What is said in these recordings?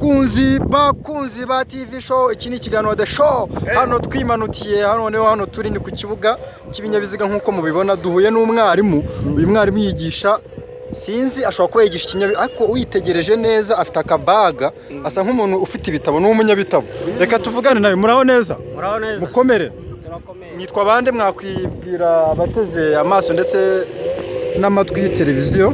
Bakunzi ba TV Show, iki ni ikiganiro The Show. Hano twimanutiye hano, noneho hano turi ni ku kibuga cy'ibinyabiziga. Nk'uko mubibona, duhuye n'umwarimu. Uyu mwarimu yigisha, sinzi, ashobora kuba yigisha ikinyabiziga, ariko uyitegereje neza afite akabaga, asa nk'umuntu ufite ibitabo, ni umunyabitabo. Reka tuvugane nawe. Muraho neza? Muraho neza. Mukomere? Turakomeye. Mwitwa bande? Mwakwibwira abateze amaso ndetse n'amatwi televiziyo?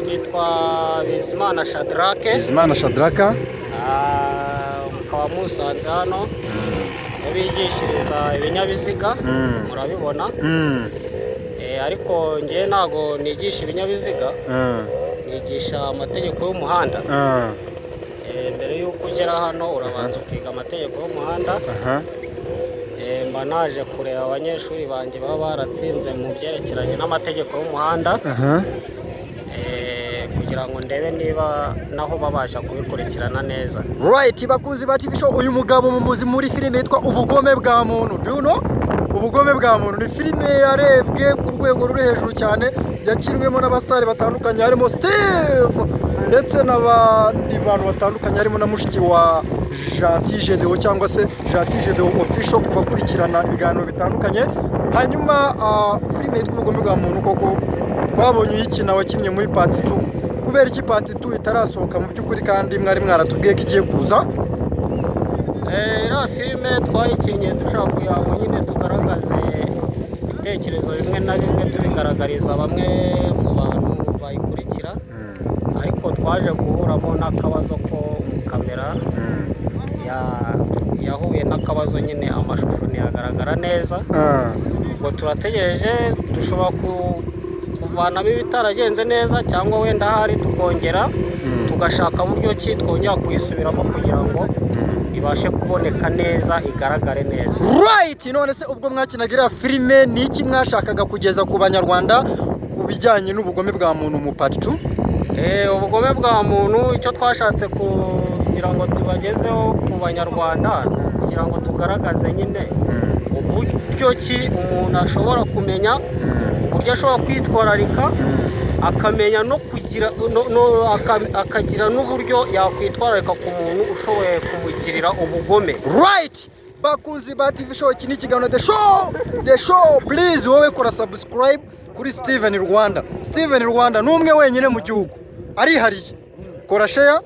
Twitwa Bizimana Shadrake. Bizimana Shadraka. Mukaba musanze hano aho bigishiriza ibinyabiziga, murabibona. Ariko njye ntago nigisha ibinyabiziga, nigisha amategeko y'umuhanda. Mbere y'uko ugera hano urabanza ukiga amategeko y'umuhanda. Mba naje kureba abanyeshuri banjye baba baratsinze mu byerekeranye n'amategeko y'umuhanda, kugira ngo ndebe niba naho babasha kubikurikirana neza. Right, bakunzi ba TV Show, uyu mugabo mumuzi muri filime yitwa Ubugome bwa Muntu. Do you know? Ubugome bwa Muntu ni filime yarebwe ku rwego ruri hejuru cyane, yakinwemo n'abasitari batandukanye, harimo Steve ndetse n'abandi bantu batandukanye, harimo na mushiki wa Gentil Gedeo cyangwa se Gentil Gedeo Official ku bakurikirana ibiganiro bitandukanye. Hanyuma filime yitwa Ubugome bwa Muntu koko twabonye uyikina, wakinnye muri part 2. Kubera iki part 2 itarasohoka mu by'ukuri kandi mwari mwaratubwiye ko igiye kuza? Iriya filime twayikinnye dushaka kugira ngo nyine tugaragaze ibitekerezo bimwe na bimwe, tubigaragariza bamwe mu bantu bayikurikira, ariko twaje guhuramo n'akabazo ko mu kamera yahuye n'akabazo nyine, amashusho ntiyagaragara neza. Ubwo turategereje, dushobora kuvanamo ibitaragenze neza, cyangwa wenda ahari tukongera tugashaka buryo ki twongera kuyisubiramo kugira ngo ibashe kuboneka neza, igaragare neza. Right, none se ubwo mwakinaga iriya filime, ni iki mwashakaga kugeza ku Banyarwanda ku bijyanye n'ubugome bwa muntu mu part 2? Ubugome bwa muntu, icyo twashatse kugira ngo tubagezeho ku Banyarwanda, kugira ngo tugaragaze nyine uburyo ki umuntu ashobora kumenya uburyo ashobora kwitwararika, akamenya no kugira akagira n'uburyo yakwitwararika ku muntu ushoboye kumugirira ubugome. Right, bakunzi ba TV Show, iki ni ikiganiro The Show. The Show, please, wowe kora subscribe kuri Steven Rwanda. Steven Rwanda ni umwe wenyine mu gihugu, arihariye. Kora share,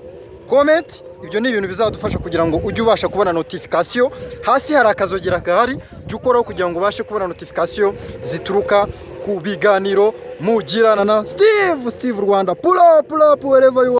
comment, ibyo ni ibintu bizadufasha kugira ngo ujye ubasha kubona notification. Hasi hari akazogera gahari, jya ukoraho kugira ngo ubashe kubona notification zituruka ku biganiro mugirana na Steve Rwanda. Pull up, pull up wherever you are.